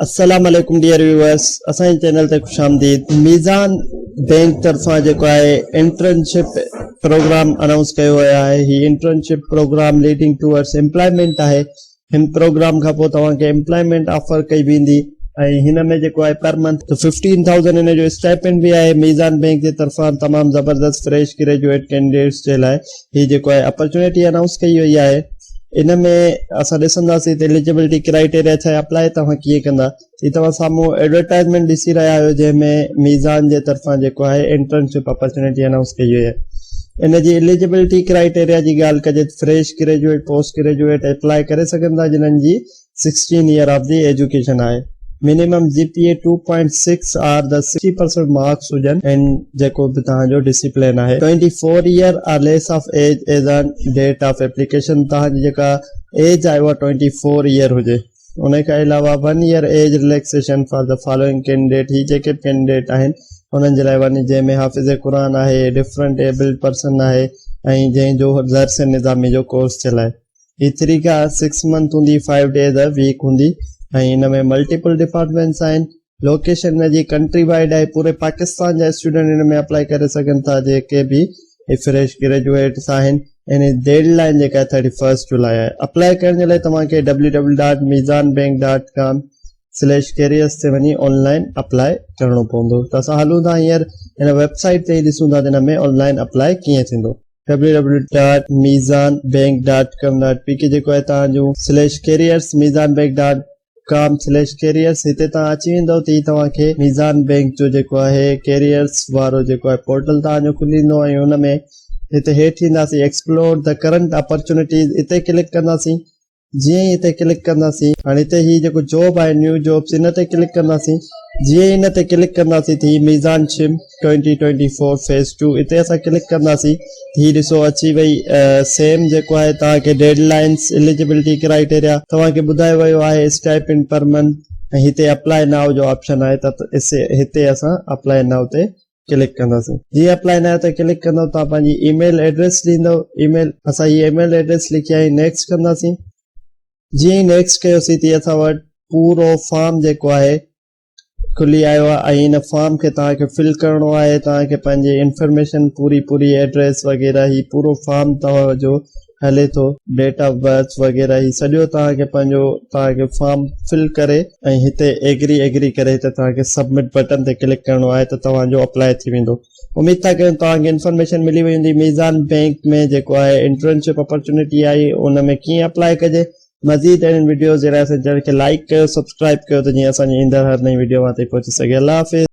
السلام عليڪم dear viewers اسان جي چينل تي خوش آمديد ميزان بينڪ طرفان جيڪو آهي انٽرنشپ پروگرام انائونس ڪيو ويو آهي هي internship programme leading towards employment آهي هن پروگرام کان پوء توهان کي امپلائمينٽ آفر ڪئي ويندي ۽ هن ۾ جيڪو آهي پر منٿ 15000 هن جو اسٽائپنڊ به آهي ميزان بينڪ جي طرفان تمام زبردست فريش گريجوئيٽ ڪينڊيڊيٽس جي لاء هي جيڪو آهي اپرچونيٽي انائونس ڪئي وئي آهي ان ۾ اسان ڏسنداسين ته اليجبلٽي ڪرائيٽيريا ڇا آهي اپلاء توهان ڪيئن ڪندا هي توهان سامهون ايڊورٽائزمينٽ ڏسي رهيا آهيو جنهن ۾ ميزان جي طرفان جيڪو آهي انٽرنشپ اپرچونيٽي انائونس ڪئي وئي آهي ان جي اليجبلٽي ڪرائيٽيريا جي ڳالهه ڪجي ته fresh graduate post graduate apply ڪري سگهن ٿا جنهن جي 16 ييئر آف the education آهي minimum G P A 2.6 or the 60% marks هجن ۽ جيڪو به توهان جو ڊسيپلين آهي 24 year or less of age as on date of application توهان جي جيڪا ايج آهي اها 24 ييئر هجي ان کان علاوه 1 year age relaxation for the following candidate هي جيڪي به ڪينڊيڊيٽ آهن انهن جي لاء ون جنهن ۾ حافظ قرآن آهي ڊفرنٽ ايبلڊ پرسن آهي ۽ جنهن جو درس نظامي جو ڪورس ٿيل آهي هي ٿري کان سڪس منٿ هوندي فائيو ڊيز ا ويڪ هوندي ۽ ان ۾ ملٽيپل ڊپارٽمينٽس آهن لوڪيشن ان جي ڪنٽري وائيڊ آهي پوري پاڪستان جا اسٽوڊنٽ ان ۾ اپلائي ڪري سگهن ٿا جيڪي به فريش گريجوئيٽس آهن ان جي ڊيڊ لائن جيڪا آهي ٿرٽي فرسٽ جولاء آهي اپلائي ڪرڻ جي لاء توهان کي W W dot Meezan bank dot com slash careers تي وڃي آن لائن اپلائي ڪرڻو پوندو ته اسان هلون ٿا هينئر هن ويب سائيٽ تي ڏسون ٿا ته هن ۾ آن لائن اپلائي ڪيئن ٿيندو www.meezanbank.com.pk جيڪو آهي توهان جو slash careers Meezan bank dot com slash careers هتي توهان اچي ويندو ته هي توهان کي ميزان بينڪ جو جيڪو آهي ڪيريئرس وارو جيڪو آهي پورٽل توهان جو کلي ايندو ۽ ان ۾ هتي هيٺ اينداسين ايڪسپلور the current opportunities اتي ڪلڪ ڪنداسين جيئن ئي هتي ڪلڪ ڪنداسين هاڻي هتي هي جيڪو جاب آهي نيو جابس ان تي ڪلڪ ڪنداسين جيئن ئي ان تي ڪلڪ ڪنداسين ته هي ميزان شم 2024 فيز 2 اتي اسان ڪلڪ ڪنداسين ته هي ڏسو اچي وئي سيم جيڪو آهي توهان کي ڊيڊ لائنس اليجبلٽي ڪرائيٽيريا توهان کي ٻڌايو ويو آهي اسٽائپنڊ پر منٿ ۽ هتي اپلائي نائو جو آپشن آهي ته هتي اسان اپلائي نائو تي ڪلڪ ڪنداسين جيئن اپلائي ناهي تي ڪلڪ ڪندو توهان پنهنجي اي ميل ايڊريس ڏيندو اي ميل اسان هي اي ميل ايڊريس لکي آهي نيڪسٽ ڪنداسين جيئن ئي نيڪسٽ ڪيوسين تي اسان وٽ پورو فارم جيڪو آهي کلي آيو آهي ۽ ان فارم کي توهان کي فل ڪرڻو آهي توهان کي پنهنجي انفارميشن پوري پوري ايڊريس وغيره هي پورو فارم توهان جو هلي ٿو ڊيٽ آف برٿ وغيره هي سڄو توهان کي پنهنجو توهان کي فارم فل ڪري ۽ هتي ايگري ايگري ڪري هتي توهان کي سبمٽ بٽن تي ڪلڪ ڪرڻو آهي ته توهان جو اپلائي ٿي ويندو اميد ٿا ڪيون توهان کي انفارميشن ملي وئي هوندي ميزان بينڪ ۾ جيڪو آهي انٽرنشپ اپرچونٽي آئي ان ۾ ڪيئن اپلائي ڪجي مزيد اهڙين وڊيوز جي لاء اسان چينل کي لائڪ ڪيو سبسڪرائب ڪيو ته جيئن اسان جي ايندڙ هر نئين وڊيو اوهان تائين پهچي سگهي الله حافظ.